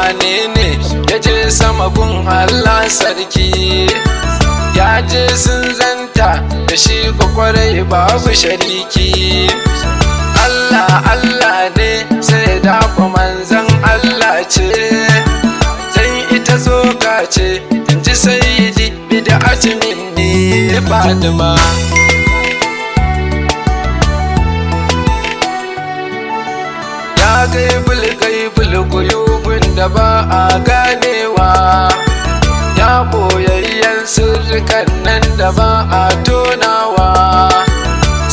wane ne ya je sama gun Allah sarki. Ya je sun zanta da shi kwakwarai babu shariki. Allah Allah ne sai da manzan Allah ce. Zan ita zoka ce, in ji sayyidi bid'ati minni Fatima. Ya gaibul gaibul guyubun da ba a ganewa. Ya boyayyen sirrikan nan da ba a tonawa.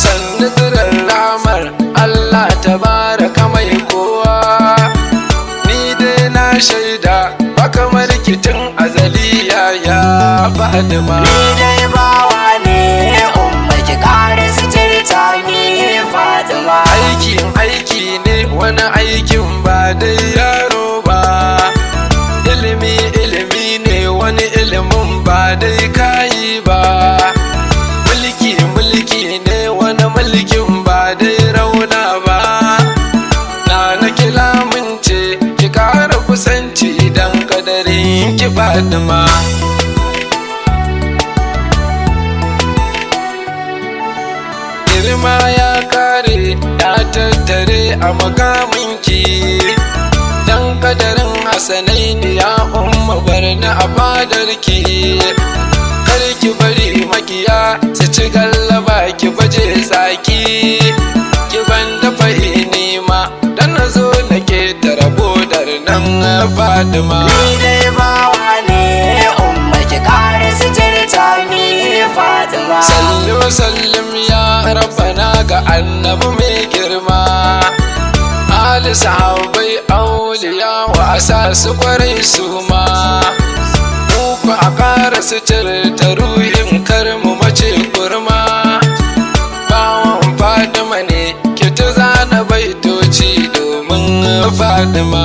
Sannu tsirar ramar Allah tabaraka mai kowa. Ni dai na shaida ba kamar kitin azaliya ya Fatima. Ni dai bawa ne, umma ki ƙara suturta ni Fatima. Aikin aiki ne, wani aikin ba dai yaro ba. Ilimi ilimi ne, wani ilimin ba dai kayi ba. Mulki mulki ne, wani mulkin ba dai rauna ba. Na na kila ce ki kara kusanci dan kadarin ki Fatima. Girma ya kare ya tattare a makaminki. Dan kadarin Hassanaini ya umma barni a fadarki. Kar ki bari makiya su ci gallaba ki baje tsaki. Ki ban dafa nima dan na zo na ke bodar nan Fatima. Ni dai bawa ne, umma ki ƙara suturta ni Fatima. Sallu sallim ya rabbana ga annabi mai girma. Ali sahabbai auliya wa asasu kwarai su ma. Uku a ƙara suturta ruhin kar mu mace kurma. Bawan Fatima ne ki ta zana baitoci domin Fatima.